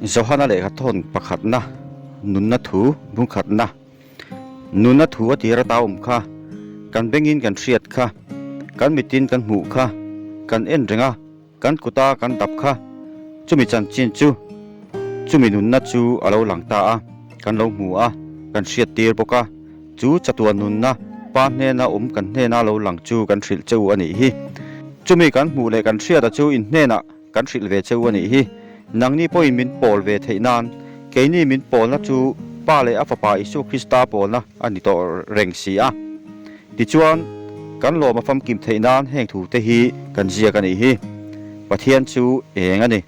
Johana lehkha thawn pakhatna, nunna thu bungkhatna, nunna thu a tir ata awm kha, kan bengin kan hriat kha, kan mitin kan hmuh kha, kan en reng a, kan kuta kan dap kha, chumi chanchin chu, chumi nunna chu a lo lang ta a, kan lo hmu a, kan hriat tir bawk a, chu chatuan nunna Pa hnena awm kan hnena lo lang chu kan hrilh che u a nih hi. Chumi kan hmuh leh kan hriata chu in hnenah kan hrilh ve che u a nih hi. Nangni pawhin min pawl ve theih nan, keini min pawlna chu Pa leh a Fapa Isua Krista pawlna a ni tawh reng si a. Tichuan, kan lawm a famkim theih nan heng thute hi kan ziak a nih hi. Pathian chu eng a ni.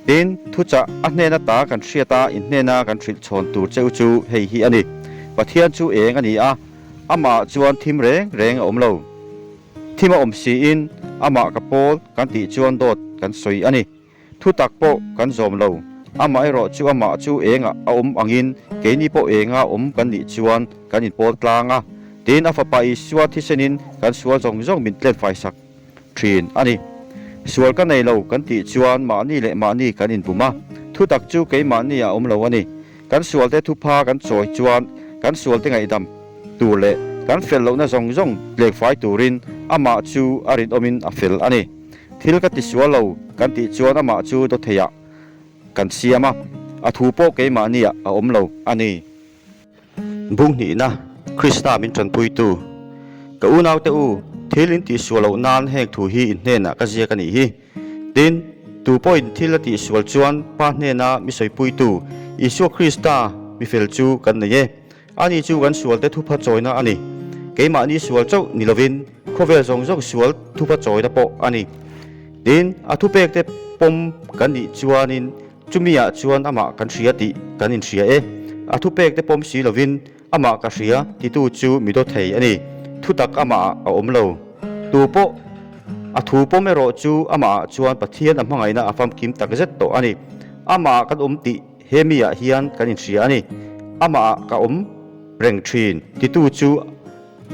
Tin, thuchah a hnena ta kan hriat a, in hnena kan hrilh chhawn tur che u chu hei hi a ni. Pathian chu eng a ni a, amah chuan thim reng reng a awm lo. Thim a awm siin amah ka pawl kan tih chuan dawt kan sawi a ni. Thu tak pawh kan zawm lo. Amaherawh chu amah chu engah a awm angin keini pawh enga awm kan nih chuan kan inpawl tlang a. Tin, a Fapa Isua thisenin kan sual zawng zawng min tlen faisak thin a ni. Sual ka nei lo kan tih chuan mahni leh mahni kan inbum a, thu tak chu keimahni a awm lo a ni. Kan sualte thupha kan chawi chuan kan sualte ngaihdam tur leh kan fel lohna zawng zawng tlekfai turin amah chu a rinawmin a fel a ni. Thil ka ti sual lo kan tih chuan amah chu dawtheiah kan siam a, a thu pawh keimahniah a awm lo a ni. Bung hnihna, Krista min tanpuitu. Ka unaute u, thil in tihsual loh nan heng thu hi in hnenah ka ziak a nih hi. Tin, tu pawhin thil a tihsual chuan Pa hnena mi sawipuitu, Isua Krista mi fel chu kan nei e. Ani chu kan sualte thupha chawina a ni. Keimahni sual chauh ni lovin khawvel zawng zawng sual thupha chawina pawh a ni. Tin, a thupekte pawm kan nih chuanin Chumiah chuan amah kan hria tih kan inhria e. A thupekte pawm si lovin amah ka hria titu chu mi daw thei a ni. Thutak amahah a awm lo. Tu pawh a thu pawm erawh chu amahah chuan Pathian a hmangaihna a famkim tak zet tawh a ni. Amahah kan awm tih he miah hian kan inhria a ni. Amahah ka awm reng thin titu chu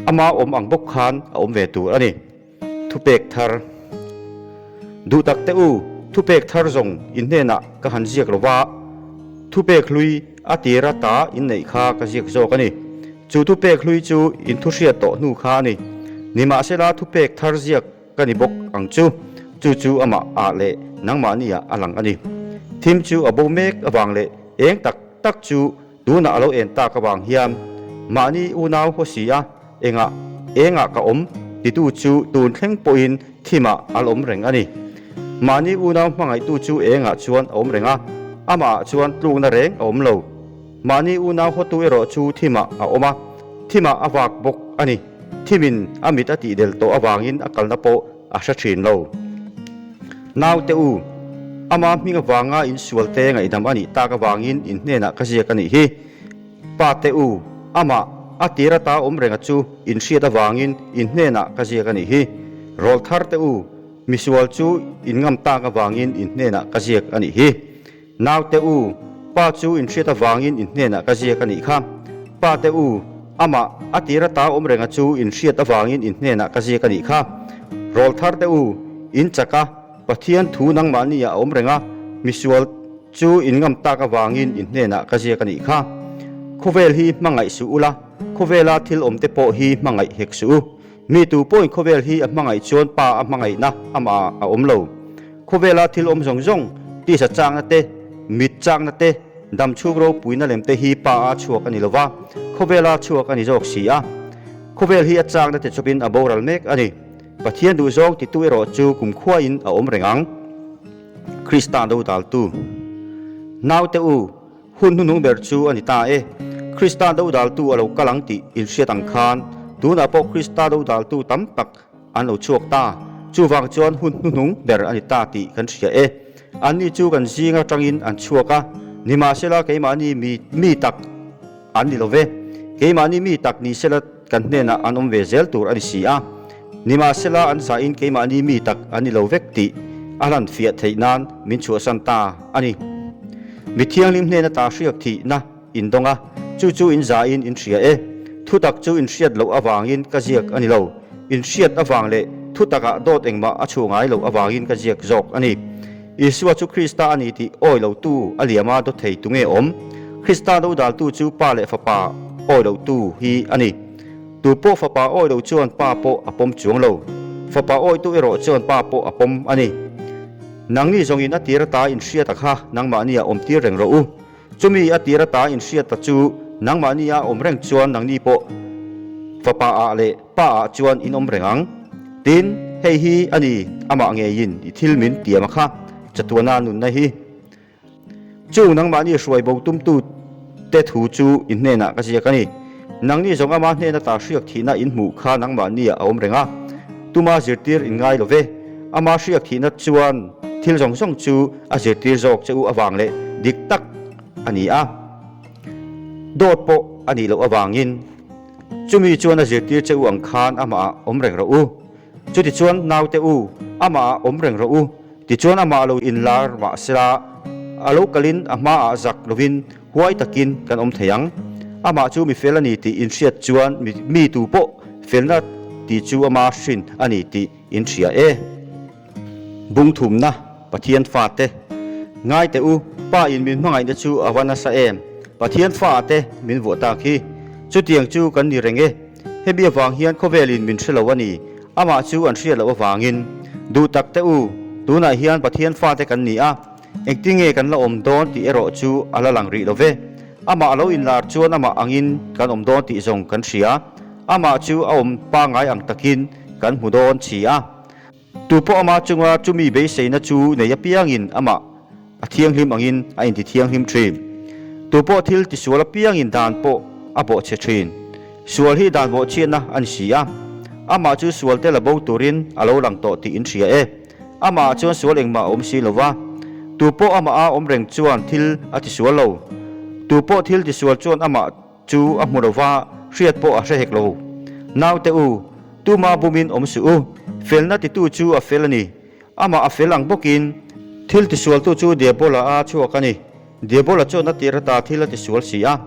ama awm ang bawk khan a awm ve tur a ni. Thupek thar. Duh tak teh u, thupek thar zawng in hnenah ka han ziak lo va, thupek hlui a tira ta in neih kha ka ziak zawk a ni. Chu thupek hlui chu in thu hriat tawh hnu kha a ni. Nimahsela thupek thar ziak ka ni bawk ang chu, chu chu amah ah leh nangmahniah a lang a ni. Thim chu a bo mek avang leh eng tak tak chu Tunah a lo en tak avang hian mahni unau haw si a, engah engah ka awm titu chu tun thleng pawhin thimah a la awm reng a ni. Mahni unau hmangaihtu chu engah chuan a awm reng a, amahah chuan tlukna reng a awm lo. Mahni unau hawtu erawh chu thimah a awm a, thimah a vak bawk a ni. Thimin a mit a tihdel tawh avangin a kalna pawh a hre thin lo. Naute u, ama hming avanga in sualte ngaihdam a nih tak avangin in hnenah ka ziak a nih hi. Pate u, amah a tir ata awm renga chu in hriat avangin in hnenah ka ziak a nih hi. Rawl tharte u, misual chu in ngam tak avangin in hnenah ka ziak a nih hi. Naute u, Pa chu in hriat avangin in hnenah ka ziak a nih kha. Pate u, amah a tir ata awm renga chu in hriat avangin in hnenah ka ziak a nih kha. Rawl tharte u, in chak a, Pathian thu nangmahniah a awm reng a, misual chu in ngam tak avangin in hnenah ka ziak a nih kha. Khawvel hi hmangaih suh ula, khawvela thil awmte pawh hi hmangaih hek suh u. Mi tu pawhin khawvel hi a hmangaih chuan Pa a hmangaihna amah a awm lo. Khawvela thil awm zawng zawng, tisa chakna te, mit chakna te, dam chhung ropuina lem te hi Pa a chhuak a ni lo va, khawvela chhuak a ni zawk si a. Khawvel hi a chakna te chawpin a boral mek a ni. Pathian duhzawng titu erawh chu kumkhuain a awm reng ang. Krista dodaltu. Naute u, Hun hnuhnung ber chu a ni ta e. Krista dodaltu a lo kal ang tih in hriat ang khan, tunah pawh Krista dodaltu tam tak an lo chhuak ta. Chuvang chuan hun hnuhnung ber a ni ta tih kan hria e. Anni chu kan zing atangin an chhuak a, nimahsela keimahni mi mi tak an ni lo ve. Keimahni mi tak ni sela kan hnenah an awm ve zel tur a ni si a. Nimahsela an zahin keimahni mi tak an ni lo vek tih a hlan fiah theih nan min chhuahsan ta a ni. Mi thianghlim hnena ta hriak thihna in dawng a, chu chu in zahin in hria e. Thutak chu in hriat loh avangin ka ziak a ni lo. In hriat avang leh thutakah dawt engmah a chhuah ngai loh avangin ka ziak zawk a ni. Isua chu Krista a ni tih awi lotu a liama dawt thei tu nge awm? Krista dodaltu chu Pa leh Fapa awi lotu hi a ni. Tu pawh Fapa awi lo chuan Pa pawh a pawm chuang lo. Fapa awitu erawh chuan Pa pawh a pawm a ni. Nangni zawngin a tir ata inhriat a kha nangmahnia awmtir reng rawh u. Chumi a tir ata inhriat ta chu nangmahnia awm reng chuan nangni pawh Fapa ah leh Pa ah chuan in awm reng ang. Tin, hei hi a ni amah ngeiin i thil min tiam a kha, chatuana nunna hi. Chung nangmahni hruai bo tumtu te thu chu in hnenah ka ziak a ni. Nangni zawng ama hnen ata hriak thihna in hmuh kha nangmahni ah a awm reng a, tuma zirtir in ngai lo ve. Ama hriak thihna chuan thil zawng zawng chu a zirtir zawk che u avang leh dik tak a ni a, dawt pawh a nih loh avangin chumi chuan a zirtir che u ang khan amah ah awm reng rawh u. Chutichuan naute u, amah ah awm reng rawh u. Tichuan amah lo inlar mahsela a lo kalin a hmaah zak lovin huai takin kan awm thei ang. Amah chu mi fel a ni tih inhriat chuan mi tu pawh felna tih chu ama hrin a ni tih inhria e. Bungthumna Pathian fate Ngai teh u, Pa in min hmangaihna chu a va nasa em? Pathian fate min vuah tak hi. Chutiang chu kan ni reng e. Hemi avang hian khawvelin min hre lo a ni. Amah chu an hriat loh avangin, Duh tak teh u, tunah hian Pathian fate kan ni a, engtinge kan la awm dawn tih erawh chu a la lang rih lo ve. Amah a lo inlar chuan amah angin kan awm dawn tih zawng kan hria. Amah chu a awm pangngai ang takin kan hmu dawn si a. Tu pawh amah chunga chumi beiseina chu nei apiangin amah a thianghlim angin a inti thianghlim thin. Tu pawh thil tisual apiangin dan pawh a bawhchhe thin. Sual hi dan bawhchhiatna a ni si a. Amah chu sualte la bo turin a lo lang tawh tih in hria e. Amah ah chuan sual engmah a awm si lo va. Tu pawh amah a awm reng chuan thil a tisual lo. Tu pawh thil tisual chuan amah Chu a hmu lo va, hriat pawh a hre hek lo. Naute u, tuma bumin awm suh u, felna titu chu a fel a ni. Amah a fel ang bawkin, thil tisualtu chu Diabola a chhuak a ni. Diabola chuan a tir ata thil a tisual si a.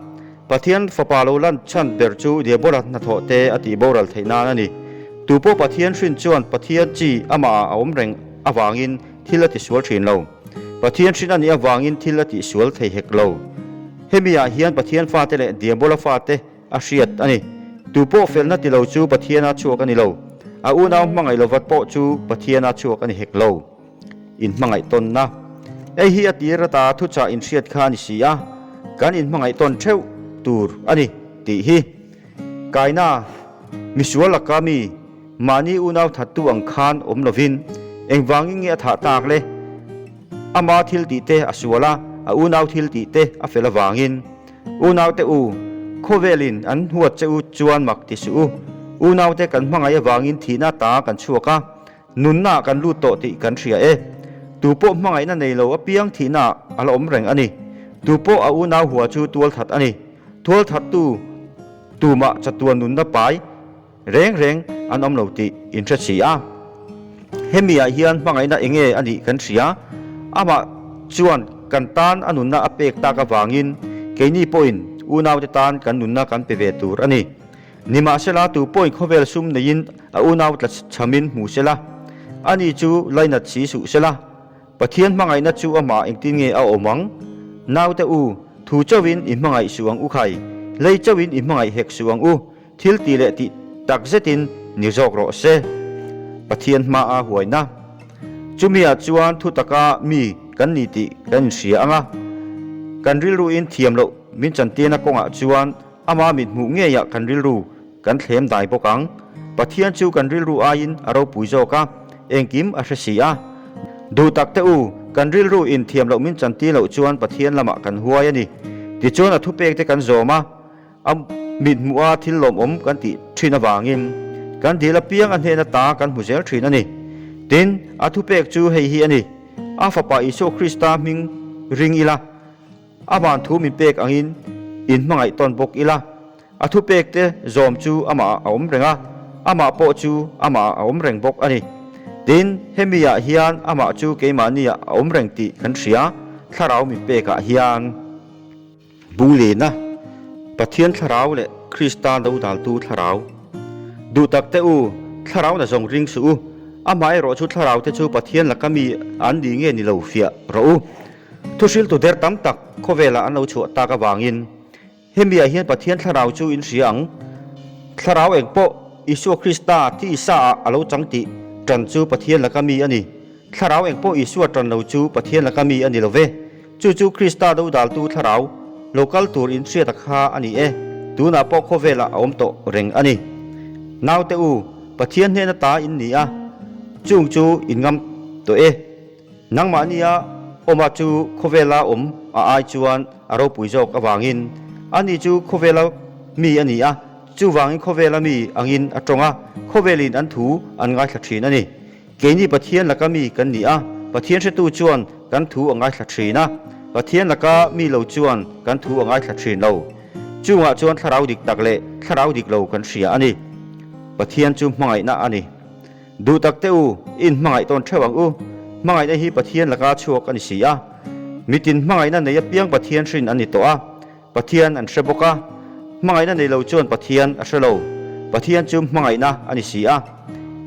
Pathian Fapa lo lan chhan ber chu Diabola hnathawh te a tih boral theih nan a ni. Tu pawh Pathian hrin chuan Pathian chi amahah a awm reng avangin thil a tisual thin lo. Pathian hrin a nih avangin thil a tihsual thei hek lo. Hemi ah hian Pathian fate leh Diabola fate a hriat a ni. Tu pawh felna ti lo chu Pathiana chhuak a ni lo. A unau hmangaih lovat pawh chu Pathiana chhuak a ni hek lo. Inhmangaih tawnna. Hei hi a tir ata thuchah inhriat kha a ni si a, kan inhmangaih tawn theuh tur a ni tih hi. Kaina, misual laka mi, mahni unau thattu ang khan awm lovin engvangin nge a thah tak le? Ama thil tih te a sual a, a unau thil tih te a fel avangin. Unaute u, khawvelin an huat che u chuan mak ti suh u. Unaute kan hmangaih avangin thihna ta kan chhuak a, nunna kan lut tawh tih kan hria e. Tu pawh hmangaihna nei lo apiang thihna a la awm reng a ni. Tu pawh a unau hua chu tualthat a ni. Tualthattu tumah chatuan nunna pai reng reng an awm lo tih in hre si a. Hemi ah hian hmangaihna enge a nih kan hria. Amah chuan kan tan a nunna a pek tak avangin keini pawhin unaute tan kan nunna kan pe ve tur a ni. Nimahsela tu pawhin khawvel sum neiin a unau tlachhamin hmu sela, ani chu lainat si suh sela. Pathian hmangaihna chu amah engtin nge a awm ang? Naute u, thu chauhin i hmangaih suh ang u khai, lei chauhin i hmangaih hek suh ang u, thil tih leh tih tak zetin ni zawk rawh se. Pathian hmaa huaina. Chumiah chuan thu taka mi kan ni tih kan inhria ang a, kan rilruin thiam loh min chantirna kawngah chuan ama mithmuh ngeiah kan rilru Kan thlem dai bawk ang. Pathian chu kan rilru aiin a ropui zawk a, engkim a hre si a. Duh tak te u, kan rilru in thiam loh min chantir loh chuan Pathian lamah kan huai a ni. Tichuan a thupek te kan zawm a, a mithmuh a thil lawmawm kan tih thin avangin kan dil apiang a hnen ata kan hmu zel thin a ni. Tin, a thupek chu hei hi a ni, A Fapa Isua Krista hming ring ila, A van thu min pek angin in hmangaih tawn bawk ila, a thupek te zawm chu amah ah a awm reng a, amah pawh chu amah ah a awm reng bawk a ni. Tin, hemi ah hian amah chu keimahni ah a awm reng tih kan hria, thlarau min pek ah hian. Bunglina, Pathian thlarau leh Krista dodaltu thlarau. Duh tak te u, thlarau na zawng ring suh u. Amaherawh chu thlarau te chu Pathian laka mi an ni nge ni lo fiah rawh u. Thuhriltu der tam tak khawvelah an lo chhuah tak avangin hemiah hian Pathian thlarau chu in hria ang. Thlarau eng pawh Isua Krista thi Isa ah a lo chang tih tan chu Pathian laka mi a ni. Thlarau eng pawh Isua tan lo chu Pathian laka mi a ni lo ve. Chu chu Krista dodaltu thlarau lo kal tur in hriata kha a ni e, tunah pawh khawvelah a awm tawh reng a ni. Naute u, Pathian hnena ta in ni a, chung chu in ngam tawh e. Nangmahnia awma chu khawvela awm a ai chuan a ropui zawk avangin ani chu khawvela mi a ni a, chuvangin khawvela mi angin a tawng a, khawvelin an thu an ngaithla thin a ni. Keini Pathian laka mi kan ni a, Pathian hretu chuan kan thu a ngaithla thin a, Pathian laka mi lo chuan kan thu a ngaithla thin lo. Chungah chuan thlarau dik tak leh thlarau dik lo kan hria a ni. Pathian chu hmangaihna a ni. Duh tak teh u, i inhmangaih tawn theuh ang u. Hmangaihna hi Pathian laka chhuak a ni si a. Mitin hmangaihna nei apiang Pathian hrin an ni tawh a. Pathian an hre bawk a, hmangaihna nei lo chuan Pathian a hre lo. Pathian chu hmangaihna a ni si a.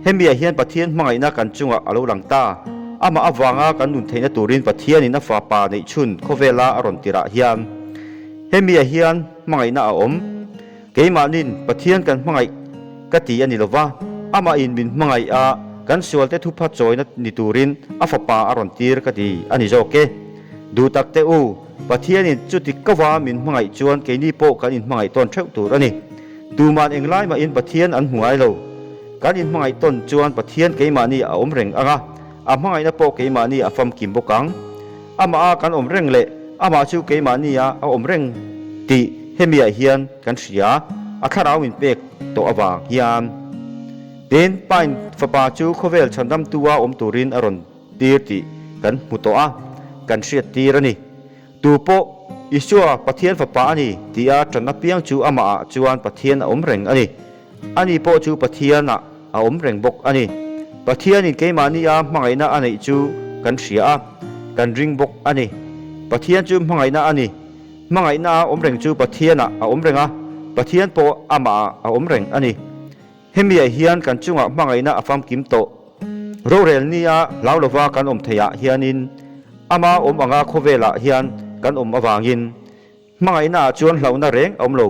Hemiah hian Pathian hmangaihna kan chungah a lo lang ta. Amah avanga kan nun theihna turin Pathianin a Fapa neihchhun khawvela a rawn tirah hian hemiah hian hmangaihna a awm. Keimahnin Pathian kan hmangaih ka ti a ni lova, amahin min hmangaih a, kan sualte thupha chawina ni turin a Fapa a rawn tir ka ti a ni zawk e. Duh tak teh u, Pathianin chuti kova min hmangaih chuan keini pawh kan inhmangaih tawn theuh tur a ni. Tuman englai mahin Pathian an hmu ngai lo. Kan inhmangaih tawn chuan Pathian keimahni a awm reng ang a, a hmangaihna pawh keimahni a famkim bawk ang. Amah a kan awm reng leh amah chu keimahni a a awm reng tih hemiah hian kan hria, a thlarau min pek tawh avang hian. Tin, Pain fapa chu khawvel chhandamtua awm turin a rawn tir tih kan hmu tawh a, kan hriat tir a ni. Tu pawh Isua Pathian Fapa a ni tia ṭan apiang chu amahah chuan Pathian a awm reng a ni. Ani pawh chu Pathianah a awm reng bawk a ni. Pathianin keimahnia hmangaihna a neih chu kan hria a, kan ring bawk a ni. Pathian chu hmangaihna a ni. Hmangaihna a awm reng chu Pathianah a awm reng a, Pathian pawh amahah a awm reng a ni. Hemiah hian kan chungah hmangaihna a famkim tawh. Rorel nia hlau lova kan awm theihah hianin ama awm anga khawvelah hian kan awm avangin hmangaihnaah chuan hlauhna reng a awm lo.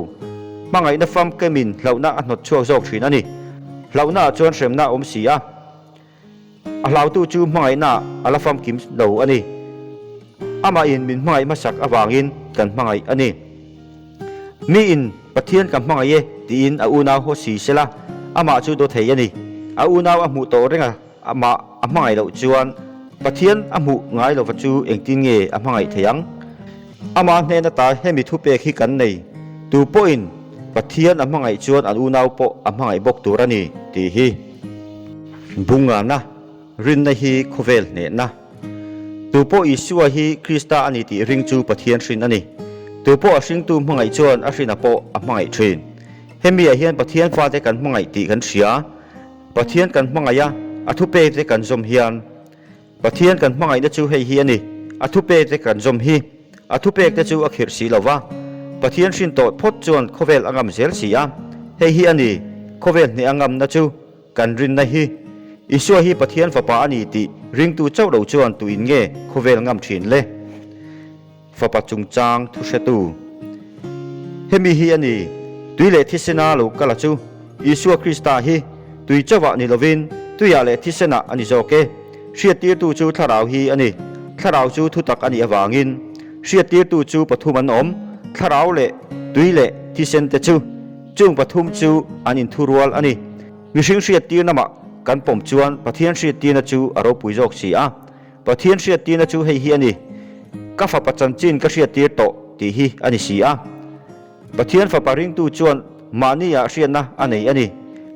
Hmangaihna famkemin hlauhna a hnawt chhuak zawk thin a ni. Hlauhnaah chuan hremna a awm si a. A hlautu chu hmangaihnaah a la famkim lo a ni. Amahin min hmangaih hmasak avangin kan hmangaih a ni. Miin Pathian ka hmangaih e tiin a unau haw si sela, amah chu daw thei a ni. A unau a hmuh tawh renga amah a hmangaih loh chuan Pathian a hmuh ngai lova chu engtin nge a hmangaih thei ang? Amah hnen ata hemi thupek hi kan nei, tu pawhin Pathian a hmangaih chuan an unau pawh a hmangaih bawk tur a ni tih hi. Bungana rinna hi khawvel hnehna. Tu pawh Isua hi Krista a ni tih ring chu Pathian hrin a ni. Tu pawh a hringtu hmangaih chuan a hrina pawh a hmangaih thin. Hemiah hian Pathian fate kan hmangaih tih kan hria. Pathian kan hmangaih a, a thupekte kan zawm hian. Pathian kan hmangaihna chu hei hi a ni, a thupekte kan zawm hi. A thupekte chu a khirh si lo va, Pathian hrin tawh phawt chuan khawvel a ngam zel si a. Hei hi a ni, khawvel hneh a ngamna chu. Kan rinna hi Isua hi Pathian Fapa a ni tih ringtu chauh lo chuan tuin nge khawvel ngam thin le? Fapa chungchang thu hretu Hemi hi a ni, tui leh thisena lo kala chu Isua Krista hi tui chauhah ni lovin tuiah leh thisenah a ni zawk e. Hriattirtu chu Thlarau hi a ni. Thlarau chu thutak a nih avangin hriattirtu chu pathum an awm, Thlarau leh tui leh thisen te chu. Chung pathum chu an inthurual a ni. Mihring hriattirna mah kan pawm chuan Pathian hriattirna chu a ropui zawk si a. Pathian hriattirna chu hei hi a ni, Ka fapa chanchin ka hriattir tawh tih hi a ni si a. Pathian fapa ringtu chuan mahniah hriatna a nei a ni.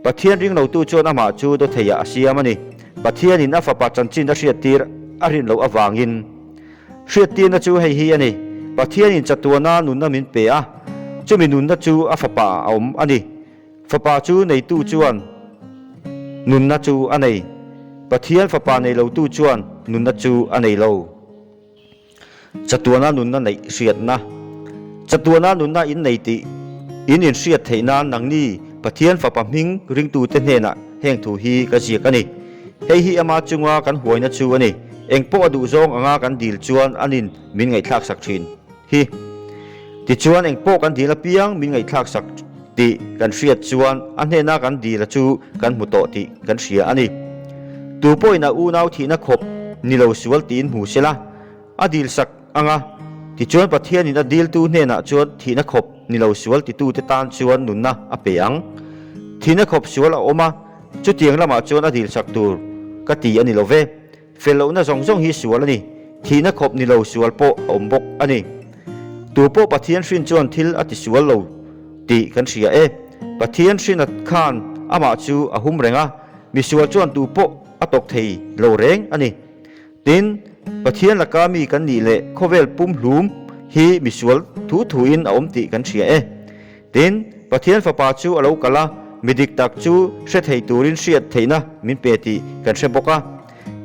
Pathian ringlotu chuan amah chu dawtheiah a siam a ni. Pathianin a fapa chanchin a hriattir a rin loh avangin. Hriattirna chu hei hi a ni, Pathianin chatuana nunna min pe a, chumi nunna chu a Fapa a awm a ni. Fapa chu neitu chuan nunna chu a nei, Pathian Fapa nei lotu chuan nunna chu a nei lo. Chatuana nunna neih hriatna. Chatuana nunna in nei tih in inhriat theih nan nangni Pathian Fapa hming ringtute hnenah heng thu hi ka ziak a ni. Hei hi ama chunga kan huaina chu a ni. Eng pawh a duhzawng anga kan dil chuan anin min ngaihthlak sak thin hi. Tichuan eng pawh kan dil apiang min ngaihthlak sak tih kan hriat chuan a hnena kan dil a chu kan hmu tawh tih kan hria a ni. Tu pawhin a unau thihna khawp ni lo sual tiin hmu sela a dil sak ang a, tichuan Pathianin a diltu hnenah chuan thihna khawp ni lo sual titute tan chuan nunna a pe ang. Thihna khawp sual a awm a, chutiang lamah chuan a dil sak tur ka ti a ni lo ve. Fel lohna zawng zawng hi sual a ni, thihna khawp ni lo sual pawh a awm bawk a ni. Tu pawh Pathian hrin chuan thil a ti sual lo tih kan hria e. Pathian hrin a khan amah chu a hum reng a, misual chuan tu pawh a tawk thei lo reng a ni. Tin, Pathian laka mi kan nih leh khawvel pum hlum hi misual thu thuin a awm tih kan hria e. Tin, Pathian Fapa chu a lo kal a, mi dik tak chu hre thei turin hriat theihna min pe tih kan hre bawk a.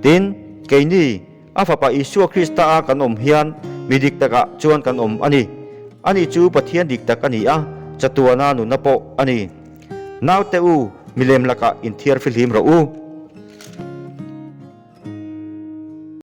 Tin, keini, a Fapa Isua Krista a kan awm hian mi dik takah chuan kan awm a ni. Ani chu Pathian dik tak a ni a, chatuana nunna pawh a ni. Naute u, milem lakah inthiar fihlim rawh u.